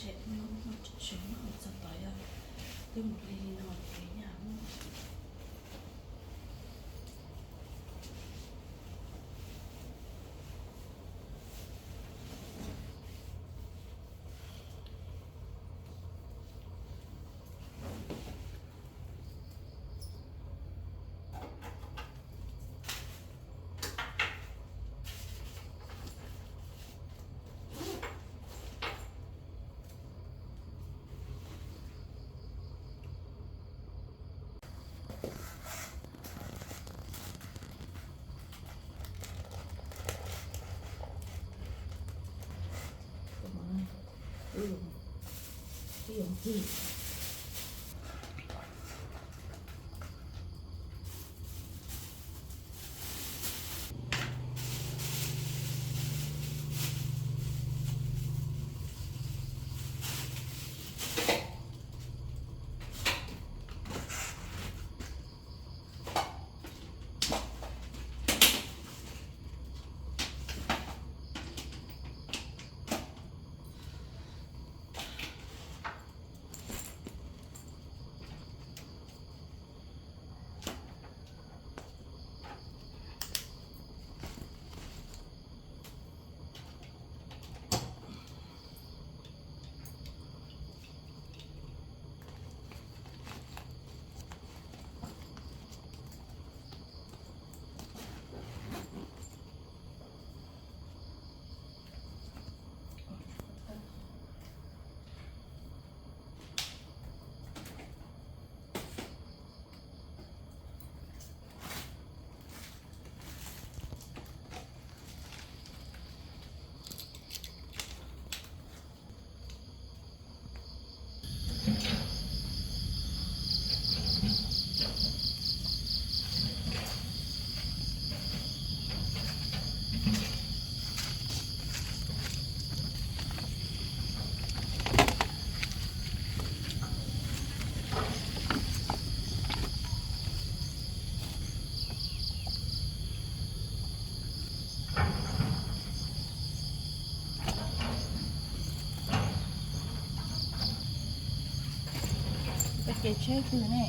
Tsev no tsis tshua muaj txog tod, yog twb mus li no ces nyaj muaj. Koj ces tsheb twg ne?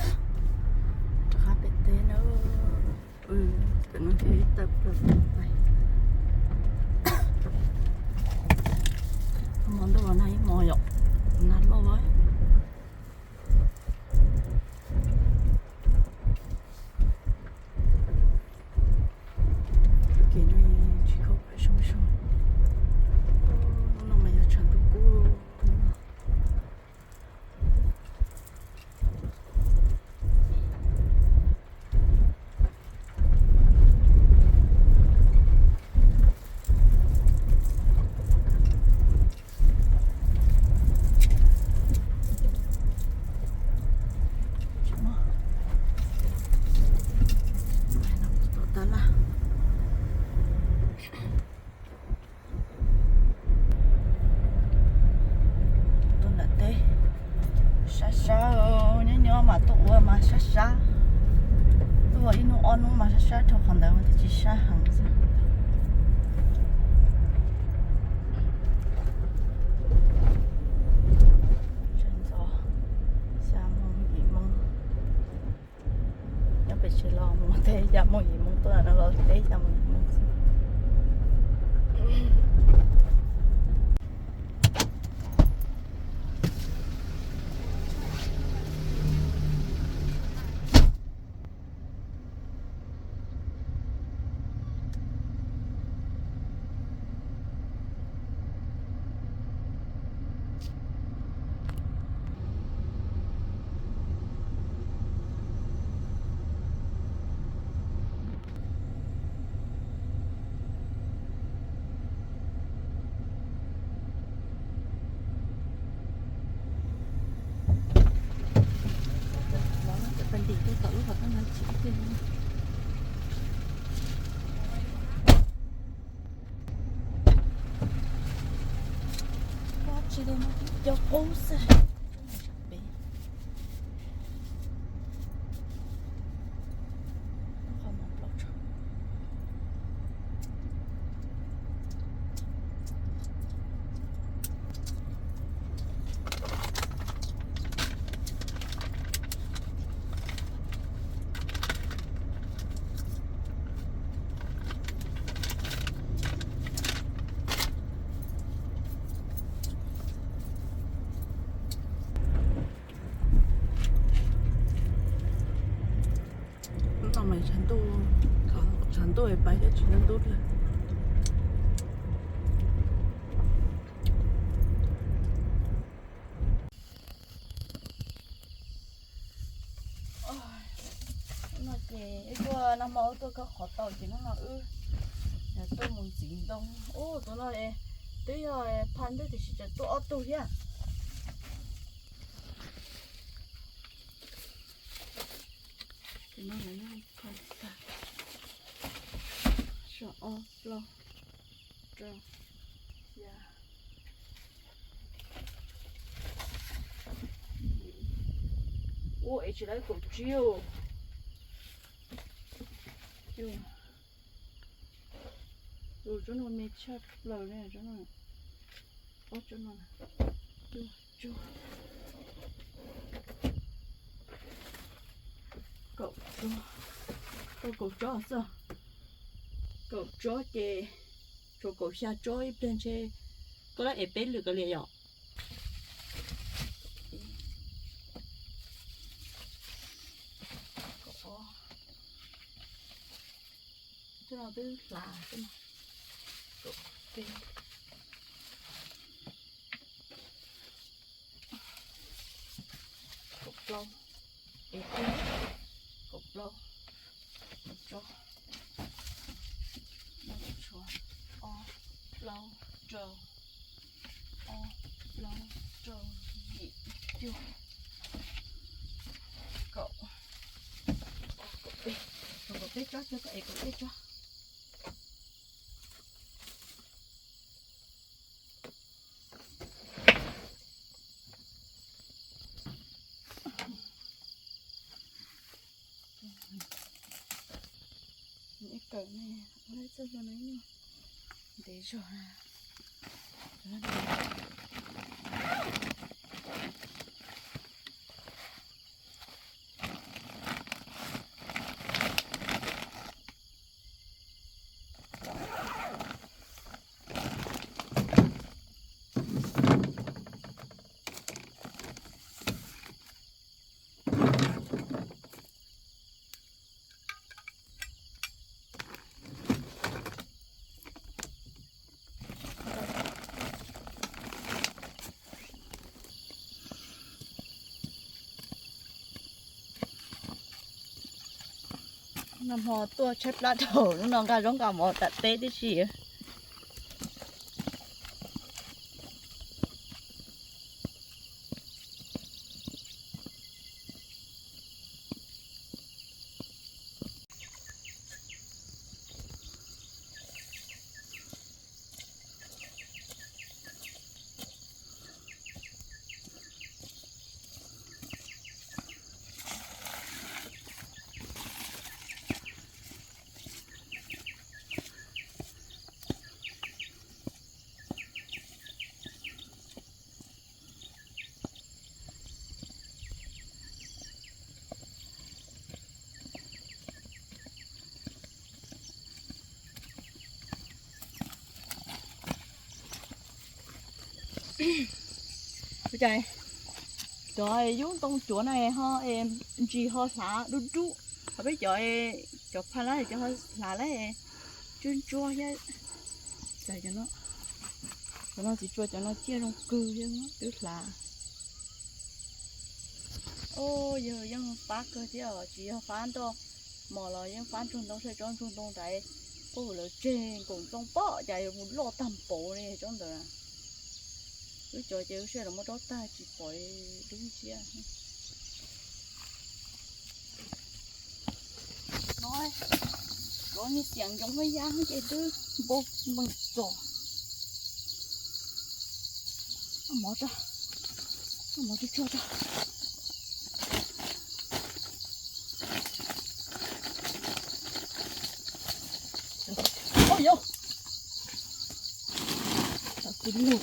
Rov qab pem teb na. Cov no ces ib tawm plaws pem tais. Hmo ntuj no ib hmo yom, nag loj. Kev no tsis kho pem zoo zoo. Hnub no mas yog tshav ntuj kub. Tsis muaj. Tab laj. Tuaj nram teb, sab sab, nyob nyob mas tuaj ua mas sab sab. Tuaj ua ib hnub ob hnub mas sab sab, rau qhov ntawd mas twb tsis sab heev xwb. Tseem ntxov, xya moo yim moo. Nyob pem tsev los mus teb xya moo yim moo, tuaj no los teb xya moo yim moo xwb. Cov qub xwb. Peb. Hnub no mas tshav ntuj, tshav ntuj pais thiab tsis ntub ntub thiab. No ces wb tuaj nag hmo wb tuaj khawb qhov tau ces hnub no wb tuaj mus ntxiv ntoo. Ub, tus no twb yog phaj ntej tiam sis tseem tuaj ob tug thiab. Tus no lawv yog phaj tag, so ob plaub rau xya. Ua es tsis lawv kaum tsib. Tus tsob no me tshaj plaws li, tsob no, ob tsob no, cuaj, cuaj, kaum tsob, tau kaum tsob xwb. Kaum tsob ces tshuav kaum xya tsob, ib pliag ntshe koj lab es peb lwm kav liam yom. Kaum ob, tsob no twb hlav, kaum peb, kaum plaub, kaum plaub, tsob, tshuav ob, plaub, rau, ob, plaub, rau, yim, cuaj, kaum, kaum peb, kaum peb tsob, tsob kaum peb tsob. Ib kawm ne, ua txoj hlua no ib nyuag ntev zog na. Nag hmo tuaj tshaib plab dhau, hnub no nqa zaub nqa mov tam teb tib si. Cov yub ntoo cuav no ho ntsis ho hlav dub dub, ho peb cov, cov pha lab cov ho hlav lab tsuag ntsuag thiab. Cov no txiv tsua cov no ciaj zoo kawg thiab twb hlav. Yawg yeej fab kawg thiab, tsis yog fab nroj mos los yeej fab ntsuag ntoo, saib tsob ntsuag ntoo ntawd, pab lawv tseg nkaum ntxoov pom cas yuav mus loj tag npaum li tsob ntawd. Wb cov ces wb saib los muab rau tag tsis pom dub ntsia. No, cov niag xiam ncoov muab yab ces twb npau npees txog. Mov tso, mov tsuag tsuag tso. Ua yus, tau tus lug.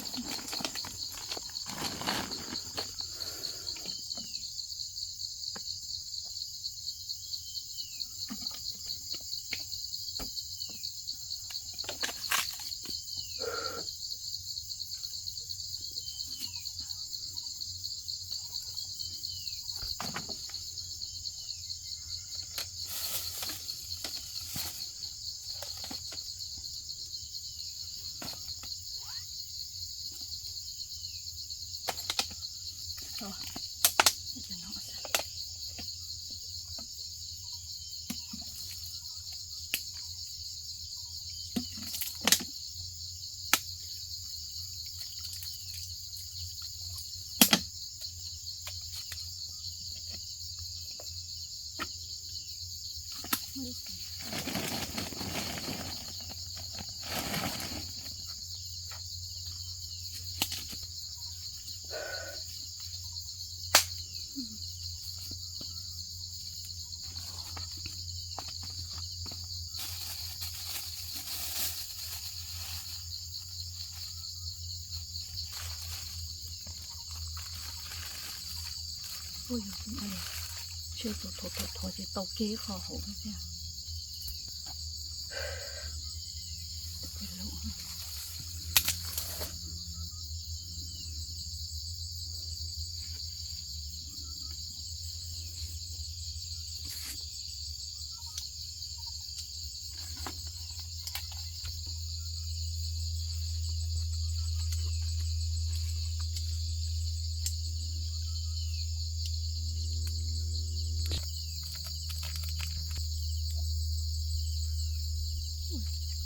Ua yog, ntshe tus thuav thuav thuav ces tau kev qho hauv thiab.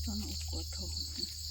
Txhob no ua kuav dhau.